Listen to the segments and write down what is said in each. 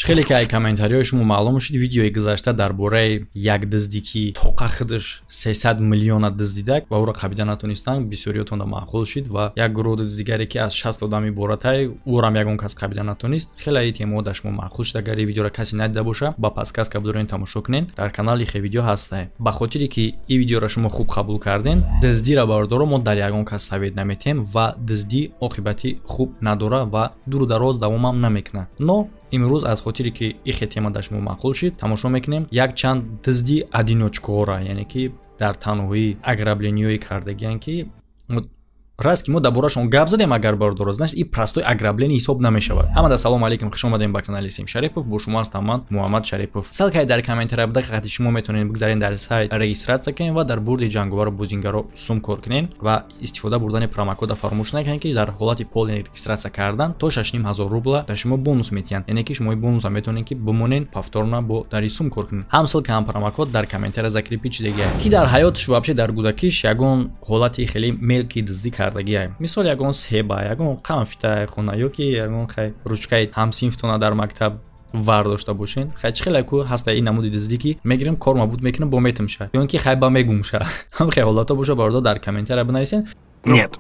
Хеле ки ай комментариҳои шумо маълум шуд, видеои гузашта дар бораи як дизди, ки тоқа худаш 300 миллиона дуздидак ва ӯро қабида натонистанд, бисёриётонда маъқул шуд ва як гурӯҳи дигаре, ки аз 60 одам иборатай, ӯрам ягон кас қабида натонист. Хеле темао дар шумо маъқул шуд. Агар ин видеоро касе надида боша, ба подсказка бидорен, тамошо кунен, дар канали хе видео ҳастай. Ба хотире ки ин видеоро шумо хуб қабул карден, дуздира, бародаро, мо дар ягон кас совет наметем ва дуздӣ оқибати хуб надора ва дуру дароз давомам намекунад. Но имрӯз аз хотире ки ихе тема дар шумо маъқул шуд, тамошо мекунем якчанд дизди одиночкаҳоро, яъне ки дар танҳоӣ ограблениҳое кардагиянд, ки раст ки мо дар борашон гап задем. Агар, бародаро, значит, и простой ограбление ҳисоб намешавад. Ҳамада салому алейкум, хуш омадем ба канали Сим Шарипов. Бо шумо ҳастам ман, Муҳаммад Шарипов. Ссылкаи дар комментария буда, қати шумо метавонед бигзарен, дар сайт регистрация кунед ва дар бурди ҷанговару бузингаро сум кор кунед ва истифода бурдани промокода фаромӯш накунед, ки дар ҳолати полный регистрация кардан то 6500 рубла дар шумо бонус метиҳанд, яъне ки шумо бонуса метавонед, ки бимонед, повторно бо дари сум кор кунед. Ҳам ссылка, ҳам промокод дар комментария закрепить шудагия. Ки дар ҳаётш, вообще дар кӯдакиш, ягон ҳолати хеле мелкий дуздӣ кардагиай, мисол, ягон себа, ягон конфетаи хона ё ки ягон хай ручкаи ҳамсинфтона дар мактаб вар дошта бошен. Хай, чӣ хеле ку ҳаста ин намуди дуздӣ, ки мегирем, кор мабуд мекунем, бо метимша ё ин ки хай ба мегумша. Ҳам хел ҳолато боша, бародар, дар комментария бинависен. Нет.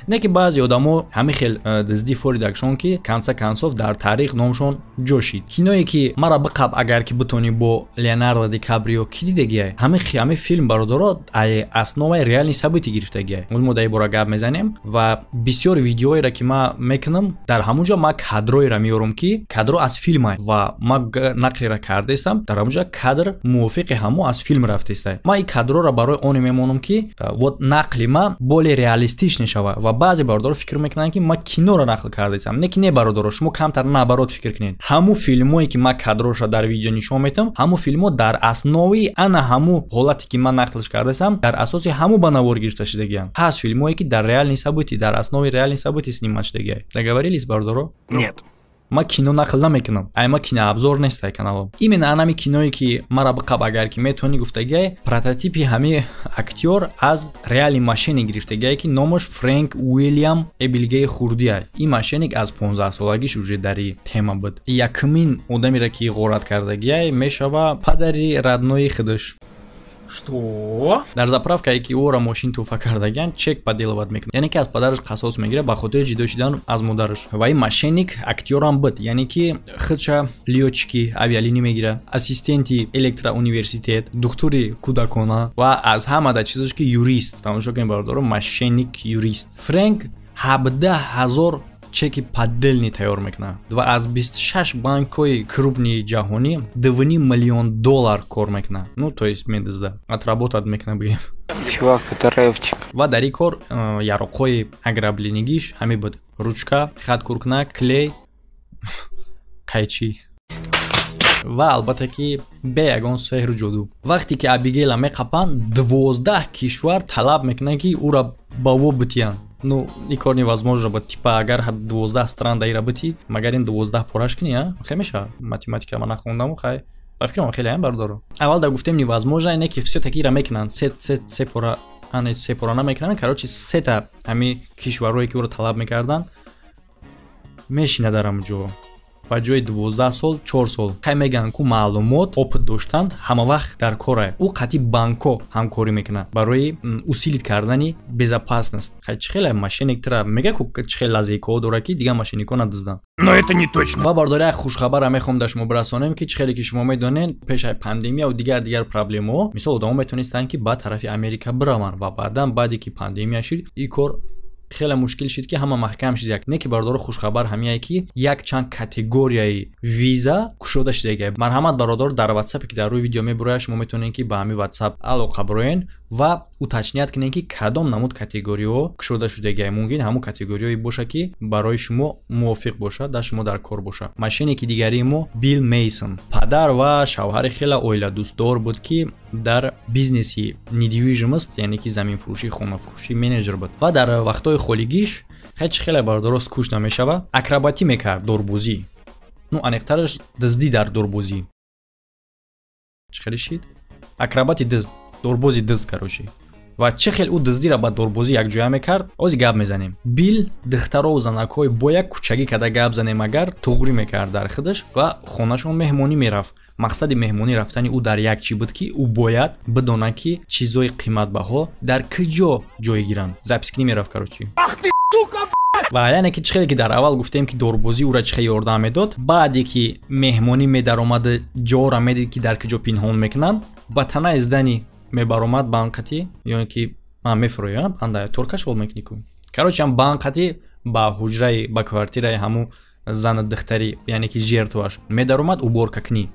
Не ки баъзе одамо ҳамин хел дуздӣ форидакшон, ки конце концов дар таърих номшон ҷо шид. Киное ки «Мара биқаб, агар ки битонӣ» бо Леонардо Ди Каприо, ки дидагиай? Ҳамин филм, бародаро, ай основаи реальный событий гирифтагиай. Мо дар ин бора гап мезанем ва бисёр видеоеро, ки ман мекунам, дар ҳамон ҷо ман кадроеро меорам, ки кадро аз филмай ва ман нақлеро кардаистам, дар ҳамон ҷо кадр мувофиқи ҳамо аз филм рафтаистай. Ман ин кадроро барои оне мемонам, ки вот нақли ман более реалистичный шавад. Ва баъзе бародаро фикр мекунанд, ки ман киноро нақл кардаистам. Не ки не, бародаро, шумо камтар наоборот фикр кунед. Ҳамун филмое, ки ман кадроша дар видео нишон метам, ҳамун филмҳо дар основи ана ҳамун ҳолате, ки ман нақлш кардаистам, дар асоси ҳамун ба навор гирифта шудагиам. Ҳаст филмое, ки дар реальный событий, дар основи реальный событий снимать шудагиай. Договорились, бародаро? Нет. Ман кино нақл намекунам, ай ма кинообзор нест ай каналом. Именно анами киное, ки «Мара биқаб, агар ки метавонӣ» гуфтагиай, прототипи ҳами актёр аз реальный мошенник гирифтагиай, ки номаш Фрэнк Уилям Эбилгеи хурдиай. Ин мошенник аз 15-солагиш уже дари тема буд. Якумин одамеро, ки ғорат кардагиай, мешава падари роднои худаш. Что? Дар заправкае, ки ӯро мошин туҳфа кардагиан, чек подделывать мекунад, яъне ки аз падараш қасос мегирад ба хотири ҷудо шудан аз модараш. Ва ин мошенник актёрам буд, яъне ки худша лётчики авиалинӣ мегирад, ассистенти электроуниверситет, духтури кӯдакона ва аз ҳамада чизаш, ки юрист. Тамошо кунед, бародаро, мошенник юрист. Фрэнк 17 000 чеки поддельный тайёр мекунад ва аз 26 банкҳои крупный ҷаҳонӣ 2,5 миллион доллар кор мекунад, ну, то есть медизда, отработать мекунад, бигем. Чувак, это рэпчик. Ва дар ин кор яроқҳои ограбленигиш ҳамин буд: ручка, хаткуркунак, клей, қайчӣ ва албатта ки бе ягон сеҳру ҷоду. Вақте ки Абигейла меқапанд, 12 кишвар талаб мекунанд, ки ӯра ба во битиянд. Ну, ин кор невозможно буд. Типа, агар 12 стран даира бити, магар ин 12 пораш кунӣ, а хе мешавад. Математика ман нахондаму, хай, ба фикрам, хеле ам, бародаро, аввал да гуфтем, невозможно. Не ки всё-таки ира мекунанд, се пора, ане, се пора намекунанд, короче, сета ҳами кишварҳое, ки ӯро талаб мекарданд, мешина дар ҳамон ҷо, ба ҷои 12 сол 4 сол. Хай, мегӯянд ку, маълумот, опыт доштан ҳама вақт дар корае. Ӯ қатъи банкҳо ҳамкорӣ мекунад барои усилить кардани безопасность. Хай, чӣ хеле мошенник тра мега ку, чӣ хеле лазейкаҳо дорад, ки дигар мошенникҳо надизданд. Но это не точно. Ва, бародари, як хушхабара мехоҳам дар шумо бирасонем, ки чӣ хеле ки шумо медонед, пешаи пандемия ва дигар проблемаҳо, мисол, одамо метавонистанд, ки ба тарафи Америка бираванд ва баъдан, баъде ки пандемия шид, ин кор хеле мушкил шид, ки ҳама маҳкам шид. Як не ки, бародаро, хушхабар ҳамияе, ки як чанд категорияи виза кушода шудагия. Марҳамат, бародор, дар ватсапе, ки дар рӯи видео мебурояд, шумо метавонед, ки ба ҳамин ватсап алоқа бироен ва уточнять кунед, ки кадом намуд категориҳо кушода шудагия. Мумкин ҳамун категориҳое бошад, ки барои шумо мувофиқ бошад, дар шумо дар кор бошад. Мошенники дигарии мо Билл Мейсон, падар ва шавҳари хеле оиладӯстдор буд, ки дар бизнеси недвижимость, яъне ки заминфурӯшӣ, хонафурӯшӣ, менеҷер буд. Ва дар вақтҳои холигиш, хай, чӣ хеле, бародаро, скучно мешавад, акробатӣ мекард, дорбозӣ, ну, аниқтараш, дуздӣ дар дорбозӣ. Чӣ хеле шид? Акробати дизд, дорбози дизд, короче. Ва чӣ хел ӯ дуздира ба дорбозӣ якҷоя мекард, ози гап мезанем. Бил духтарову занакҳои бо як кӯчагӣ када гап занем, агар туғрӣ мекард дар худаш ва хонашон меҳмонӣ мерафт. Мақсади меҳмонӣ рафтани ӯ дар як чӣ буд, ки ӯ бояд бидонад, ки чизҳои қиматбаҳо дар куҷо ҷой гиранд. Запись кунӣ мерафт, короче. Ва яъне ки чӣ хеле ки дар аввал гуфтем, ки дорбозӣ ӯра чӣ хел ёрдам медод, баъде ки меҳмонӣ медаромад, ҷора медид, ки дар куҷо пинҳон мекунанд, ба танаи здани мебаромад банқати, ё ки ман мефуроям анда торкаш ҳол мекунӣ ку, короче, ам банқати ба ҳуҷраи, ба квартираи ҳаму зану духтари, яъне ки жертва ш медаромад, уборка кунӣ.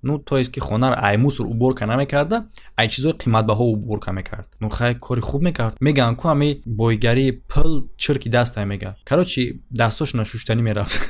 Ну, то есть ки хонаро ай мусор уборка намекарда, ай чизои қиматбаҳо уборка мекард. Ну хай, кори хуб мекард. Мегӯянд ку, ҳами бойгарии пул чирки дастай мега. Короче, дастошона шуштанӣ мерафт.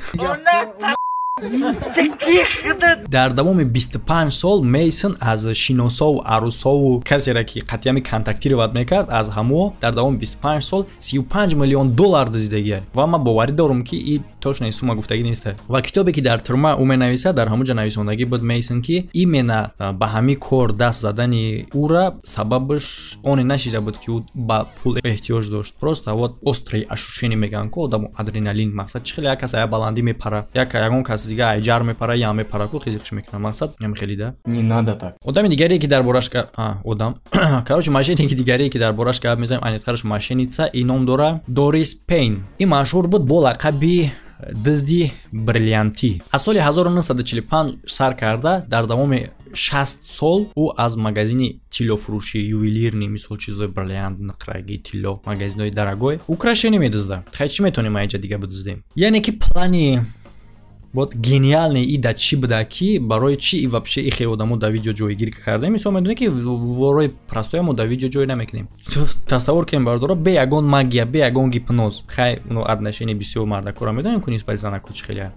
Дар давоми 25 сол Мейсон аз шиносову арӯсову касере ки қатъиями контактировать мекард, аз ҳамо дар давоми 25 сол 35 миллион доллар дуздидагия. Ва ман боварӣ дорам, ки и точно сумма гуфтагӣ неста. Ва китобе ки дар тюрьма ӯ менависад, дар ҳамон ҷо нависондагӣ буд Мейсон, ки именно ба ҳамин кор даст задани ӯра сабабаш оне нашида буд, ки ӯ ба пул эҳтиёҷ дошт. Просто вот острые ощущение мегӯянд ку одамо, адреналин. Мақсад, чӣ хеле як кас ая баландӣ мепара, як ягон кас дига ай ҷар мепара, ям мепара ку, хези хуш мекунад. Мақсад, ям хеле да. Не надо так. Одами дигаре, ки дар бораш, одам, короче, мошенник и дигаре, ки дар бораш гап мезанем, аниқтараш мошенница, и ном дора Дорис Пейн. Ин машҳур буд бо лақаби дизди бриллиантӣ. Аз соли 1945 сар карда, дар давоми 60 сол ӯ аз магазини тиллофурӯшӣ, ювелирный, мисол, чизои бриллиант, нақрагӣ, тилло, магазинҳои дорогой украшение медузда. Хай, чӣ метавонем аинҷа дига бидуздем? Яъне ки плани вот гениальный и да чӣ буда, ки барои чӣ и вообще и хел одамо дар видео ҷойгир кардем? Мисол, медонед, ки ворои простой мо дар видео ҷой намекунем. Тасаввур кунем, бардора, бе ягон магия, бе ягон гипноз. Хай, но отношение бисёр мардакора медонем ку нисбати занаку чӣ хеле.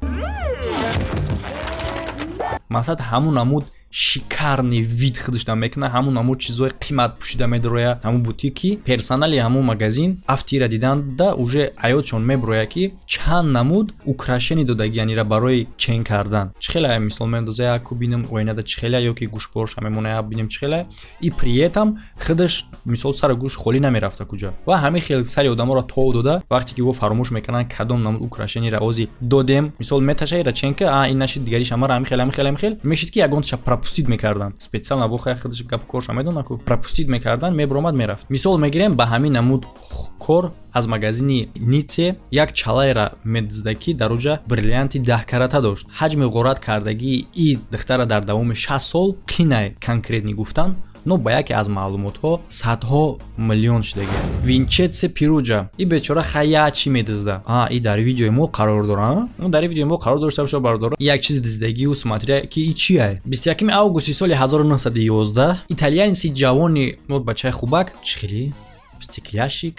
Мақсад, ҳамун намуд шикарный вид худашда мекунад, ҳамун намуд чизои қимат пӯшида медроя ҳамун бутики. Персонали ҳамун магазин афтира диданда уже аёдшон меброяд, ки чанд намуд украшение додагиянира барои чен кардан. Чӣ хеле, мисол, мендоза яку бинем оинада чӣ хеле, ё ки гӯшборша мемона, як бинем чӣ хеле. И при этом худаш, мисол, сари гӯш холӣ намерафта куҷа. Ва ҳамин хел сари одаморо тов дода, вақте ки во фаромӯш мекунанд, кадом намуд украшение ра ози додем, мисол, меташа ира чен ка, а ин нашид, дигариш амара, ҳамин хел, ҳамин хел, ҳамин хел мешид, ки ягонташа пропустить мекардан специально. Бо хай, худаш гап корша медона ку, пропустить мекардан, мебуромад, мерафт. Мисол мегирем, ба ҳамин намуд кор аз магазини Нице як чалайра медизда, ки дар уҷа бриллианти 10 карата дошт. Ҳаҷми ғорат кардагии и духтара дар давоми 60 сол қинай конкретный гуфтан, но ба яке аз маълумотҳо садҳо миллион шудагӣ. Винченцо Перуҷа, и бечора хая чӣ медизда? А и дар видеои мо қарор дора, дар видеои мо қарор дошта боша, бардора, як чизи диздагиу смотря ки и чия. 21 августи соли 1911 итальянец и ҷавони мо, бачаи хубак, чӣ хели стекляшик,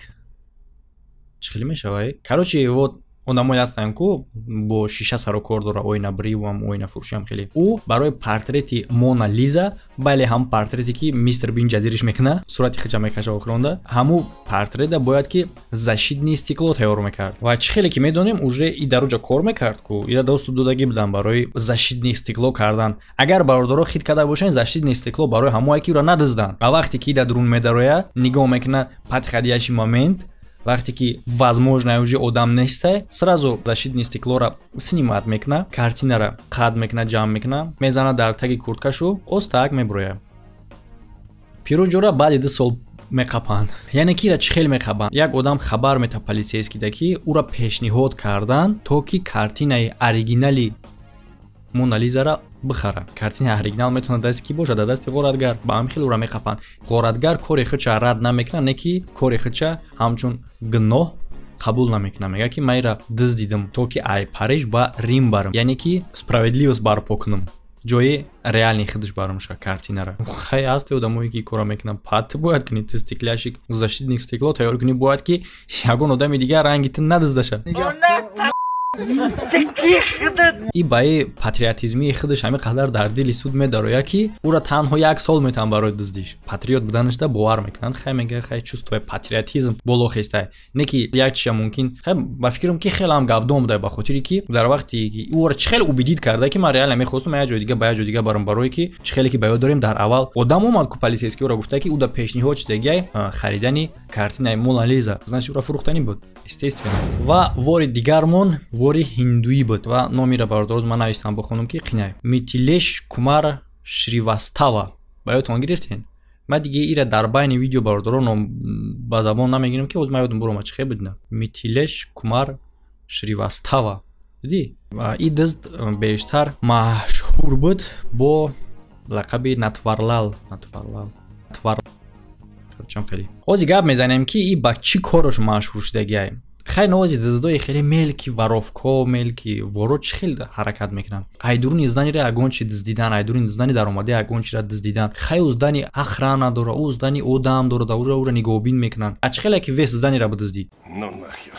чӣ хеле мешава, короче, вот одамое ҳастанд ку бо шиша сару кор дора, оинабривам, оинафурӯшиам хеле. Ӯ барои портрети Мона Лиза, бале, ҳам портрете, ки Мистер Бин ҷазириш мекуна, сурати хича мекаша охиронда, ҳаму портрета бояд ки защитный стекло тайёр мекард. Ва чӣ хеле ки медонем, уже и дар уҷа кор мекард ку, ира доступ додагӣ буданд барои защитный стекло кардан. Агар бародаро хит карда бошанд, защитный стекло барои ҳамое ки ӯра надизданд. Ва вақте ки дар дурун медарояд, нигоҳ мекунад, подходящий момент, вақте ки возможно уже одам нестай, сразу защитный стекло ра снимать мекуна, картинара қад мекуна, ҷамъ мекуна, мезана дар таги курткашу, остак мебурояд. Пируҷора баъди 2 сол меқапанд. Яъне ки ира чӣ хел меқапанд? Як одам хабар мета полицейский да, ки ӯра пешниҳод карданд, то ки картинаи оригинали Мона Лизара бихара. Картинаи оригинал метавонад дасти кӣ бошад? Дар дасти ғоратгар. Ба ҳамин хел ӯра меқапанд. Ғоратгар кори худша рад намекунад, не ки кори худша ҳамчун гуноҳ қабул намекунад. Мегӯяд, ки ман ира дуздидим, то ки ай Париж ба Рим барам, яъне ки справедливость барпо кунам, ҷои реальный худаш барам ша картинара. Хай, ҳасте одамое, ки кора мекунанд. Пат бояд кунӣ ту, стекляшик, защитный стекло тайёр кунӣ, бояд ки ягон одами дигар ранги ту надиздаша. И ба и патриотизмии худаш ҳамин қадар дар дили суд медарояд, ки ӯро танҳо як сол метавон барои дуздиш. Патриот буданашда бовар мекунанд. Хай, мега, хай, чувствои патриотизм боло хестай. Не ки як чиша мумкин, хай, ба фикрам, ки хеле ҳам гапдон буда, ба хотире ки дар вақте ки ӯро чӣ хеле убедить карда, ки ман реально мехостум як ҷои дига ба як ҷои дига барам, барое ки чӣ хеле ки ба ёд дорем, дар аввал одам омад ку, полицейский ӯро гуфта, ки ӯ да пешниҳод шудагиай харидани картинаи Мона Лиза, значит, ӯро фурӯхтанӣ буд, естественно. Ва вори дигармон вори ҳиндуӣ буд ва номира, бародароз, ман навистам, бихонам, ки қинай. Митилеш Кумар Шривастава. Ба ёдтон гирифтен? Ман диге ира дар байни видео, бародаро, ном ба забон намегирам, ки ҳоз ман ёдам буромад, чӣ хел буд. Митилеш Кумар Шривастава, дидӣ? И дизд бештар машҳур буд бо лақаби Натварлал. Натварлал, Натвар чам. Хеле ҳозир гап мезанем, ки и ба чӣ корош машҳур шудагиай. Хай, новози дуздои хеле мелкий воровка, мелкий воро чӣ хел ҳаракат мекунанд? Айдуруни зданиро ягон чи дуздидан, айдуруни здани даромада ягон чиро дуздидан. Хай, ӯ здани охрана дора, ӯ здани одам дора, ура нигоҳбин мекунанд. А чӣ хеле ки весь зданиро бидуздӣ? Ну нахер.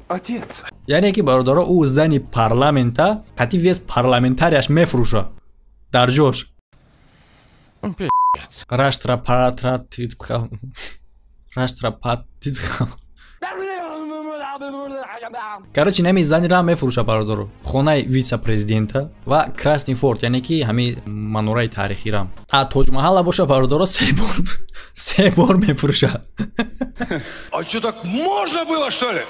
Отец. Яъне ки, бародаро, ӯ здани парламента қати весь парламентарияш мефурӯша дар ҷош. Раштра раштрапат. Короче, нами зданира мефурӯша, бародаро, хонаи вице-президента ва Красный форт, яъне ки ҳами манораи таърихира. А Тоҷмаҳала боша, бародаро, се бор мефурӯша. А что, так можно было, что ли?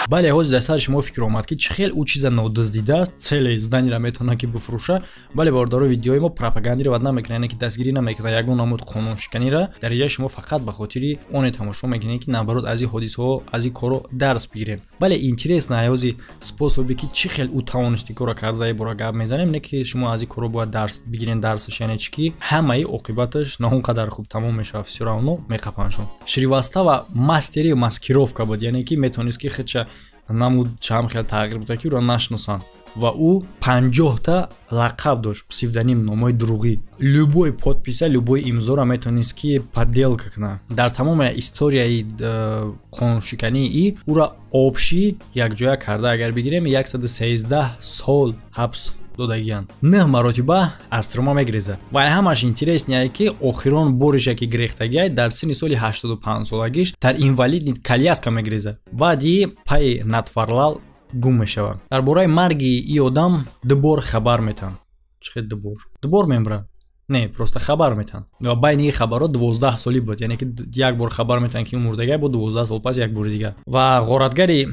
Бале, ҳозир дар сари шумо фикр омад, ки чӣ хел ӯ чиза нодуздида целый зданиро метавонад ки бифурӯша. Бале, бародаро, видеои мо пропагандиро вад намекунад, яъне ки дастгирӣ намекунад ягон намуд қонуншиканиро. Дараҷаи шумо фақат ба хотири оне тамошо мекунед, ки наоборот, аз ин ҳодисаҳо, аз ин корро дарс бигирем. Бале, интересно, ҳози способе ки чӣ хел ӯ тавонист ин корро карда, бора гап мезанем. Не ки шумо аз ин корро бояд дарс бигирен. Дарсаш яъне чӣ? Ки ҳамаи оқибаташ на он қадар хуб тамом мешавад, всё равно меқапаншон. Шривастава мастери маскировка буд, яъне ки метавонист ки худша намуд чанд хел тағйир буда, ки ӯро нашиносанд. Ва ӯ 50-та лақаб дошт, псевдоним, номҳои дурӯғӣ. Любой подписа, любой имзоро метавонист ки подделка кунад. Дар тамоми историяи қонуншикании и ӯро общий якҷоя карда агар бигирем, 113 сол ҳабс додагиянд. Нӯҳ маротиба аз тюрьма мегирезад. Ва ҳамаш интереснее, ки охирон бориша ки гирехтагиай, дар синни соли 85 солагиш дар инвалидный коляска мегирезад. Баъди пайи Натварлал гум мешавад. Дар бораи марги и одам ду бор хабар метаҳанд. Чӣ хел ду бор? Ду бор мемрад? Не, просто хабар метаҳанд ва байни ин хабарҳо 12 солӣ буд, яъне ки як бор хабар метаҳанд, ки ӯ мурдагай, бо 12 сол пас як бори дигар. Ва ғоратгари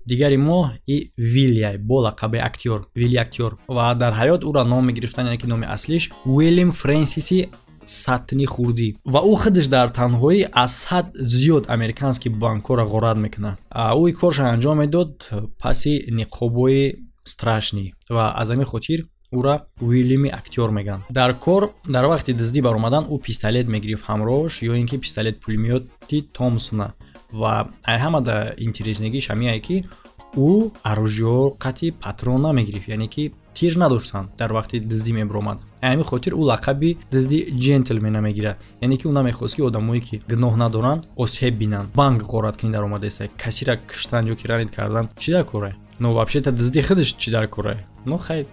дигари мо и Вилияй бо лақаби актёр, Вилли Актёр. Ва дар ҳаёт ӯро ном мегирифтанд, яъне ки номи аслиш Уилям Фрэнсиси Сатни хурдӣ. Ва ӯ худаш дар танҳоӣ аз 100 зиёд американский банкҳоро ғорат мекунад. Ӯ ин корша анҷом медод паси ниқобҳои страшный ва аз ҳамин хотир ӯра Уилими Актёр мегӯянд. Дар кор, дар вақти дуздӣ баромадан, ӯ пистолет мегирифт ҳамроҳш ё ин ки пистолет пулемёти Томсона. Ва ай ҳамада интереснегиш ҳамиае, ки ӯ оружиё қати патрон намегирифт, яъне ки тир надоштанд, дар вақти дуздӣ мебиромад. Ҳамин хотир ӯ лақаби дузди джентльмена мегирад, яъне ки ӯ намехост, ки одамое ки гуноҳ надоранд, осеб бинанд. Банк ғорат кунӣ даромадаеста, касира киштан ё ки ранить кардан чӣ дар корае? Но вообще-то дуздӣ худаш чӣ дар корае? Но хай,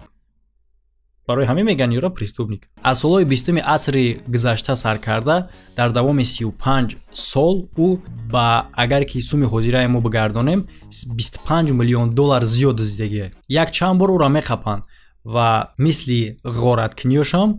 барои ҳамин мегӯянд ёра преступник. Аз солҳои 20-уми асри гузашта сар карда, дар давоми 35 сол ӯ ба, агар ки суми ҳозираи мо бигардонем, 25 миллион доллар зиёд дуздидагие. Як чанд бор ӯро меқапанд ва мисли ғораткиниёшам,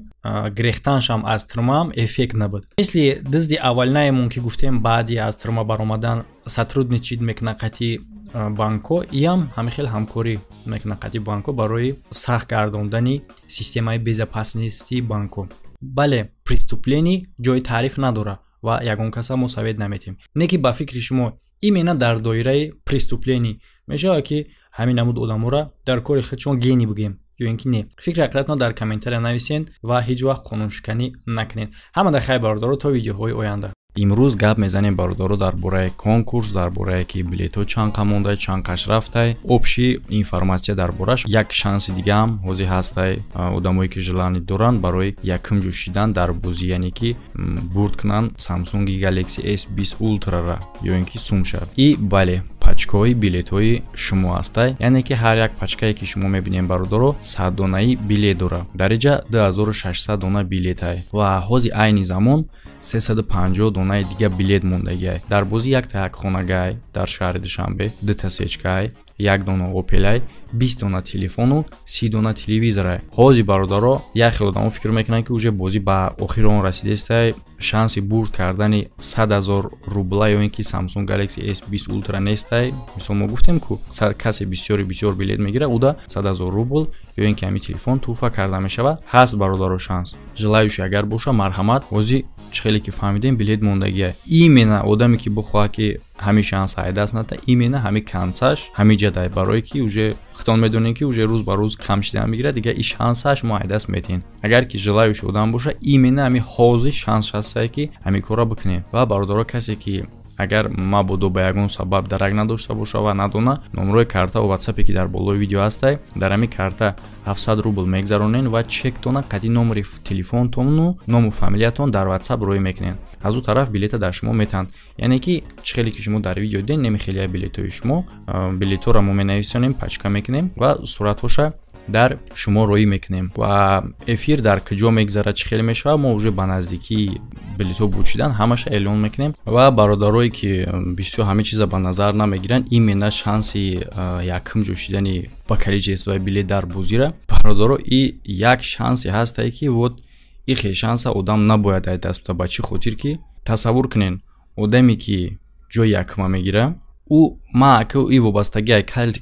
гирехтаншам аз тюрьмаам эффект набуд. Мисли дузди аввалинаемон, ки гуфтем, баъди аз тюрьма баромадан сотрудничать мекунад қати банкҳо, иам ҳамин хел ҳамкорӣ мекунад қати банкҳо барои сахт гардондани системаи безопасности банкҳо. Бале, преступление ҷои таъриф надорад ва ягон каса мо совет наметиҳем. Не ки ба фикри шумо, именно дар доираи преступление мешавад, ки ҳамин намуд одаморо дар кори худшон гений бигӯем ё ин ки не? Фикри ақлиятон дар комментария нависед ва ҳеҷ вақт қонуншиканӣ накунед. Ҳамада хайр, бародаро, то видеоҳои оянда. Имрӯз гап мезанем, бародаро, дар бораи конкурс, дар борае ки билетҳо чанд қа мондай, чанд қаш рафтай, общий информация дар бораш. Як шанси дигаам ҳозир ҳастай, одамое ки желание доранд барои якум ҷо шидан дар бозӣ, яъне ки бурд кунанд Samsung Galaxy S20 Ultra-ра ё ин ки сумша. И бале, пачкаҳои билетҳои шумо ҳастай, яъне ки ҳар як пачкае, ки шумо мебинем, бародаро, 100 донаи билет дора. Дар иҷа 2600 дона билетай ва ҳозир айни замон 350 донаи дига билет мондагиай. Дар бозӣ якта якхонагай дар шаҳри Душанбе, дута сечкай, як дона Опелай, 20 дона телефону 30 дона телевизорай. Ҳозир, бародаро, як хел одамо фикр мекунанд, ки уже бозӣ ба охири он расидестай, шанси бурд кардани 100 ҳазор рубла ё ин ки Samsung Galaxy S20 Ultra нестай. Мисол, мо гуфтем, ку касе бисёри бисёр билет мегирад, уда 100 ҳазор рубл ё ин ки ҳамин телефон тӯҳфа карда мешавад. Ҳаст, бародаро, шанс. Желающий агар боша, марҳамат. Ҳозир чӣ хеле ки фаҳмидем, билет мондагия. Именно одаме, ки бихоҳад, ки ҳамин шанс ай даст ната, именно ҳамин концаш ҳамин ҷадай, барое ки уже худтон медонем, ки уже рӯз ба рӯз кам шидан мегирад. Дига и шансаш мо ай даст метиҳем. Агар ки желающий одам боша, именно ҳамин ҳозир шанс ҳастае, ки ҳамин корро бикунем. Ва, бародаро, касе ки агар мабодо ба ягон сабаб дарак надошта боша ва надона, номрои карта ва ватсапе, ки дар болои видео ҳастай, дар ҳамин карта 700 рубл мегзаронен ва чектона қади номери телефонтону ному фамилиятон дар ватсап роӣ мекунед. Аз ӯ тараф билета дар шумо метаҳанд. Яъне ки чӣ хеле ки шумо дар видео дидем, немихелия билетҳои шумо. Билетҳоро мо менависонем, пачка мекунем ва суратҳоша дар шумо роӣ мекунем. Ва эфир дар куҷо мегзарад, чӣ хеле мешавад, мо уже ба наздикии билетҳо бучидан ҳамаша эълон мекунем. Ва бародарое, ки бисёр ҳамин чиза ба назар намегиранд, именно шанси якум ҷо шидани ба количествои билет дар бозира, бародаро, и як шансе ҳастае, ки вот и хел шанса одам набояд ай даст бита. Ба чӣ хотир? Ки тасаввур кунен, одаме, ки ҷои якума мегира, ӯ ма и вобастагӣ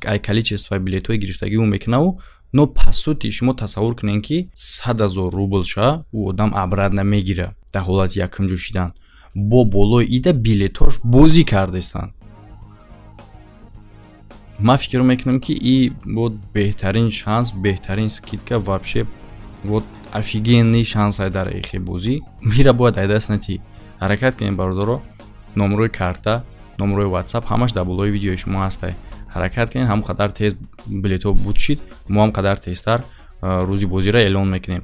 ай количествои билетҳои гирифтагӣ ӯ мекунаву, но по сути шумо тасаввур кунед, ки 100 000 рубл ша ӯ одам обратно мегира дар ҳолати якумҷо шидан. Бо болои ида билетҳош бозӣ кардастанд. Ман фикр мекунам, ки и вот беҳтарин шанс, беҳтарин скидка, вообще вот офигенный шанс ай дар эхе бозӣ. Мира бояд ай даст натӣ. Ҳаракат кунем, бародаро. Номрои карта, номрои ватсап ҳамаш дар болои видеои шумо ҳастай. Ҳаракат кунед. Ҳам қадар тез билетҳо буд шид, мо ҳам қадар тезтар рӯзи бозиро эълон мекунем.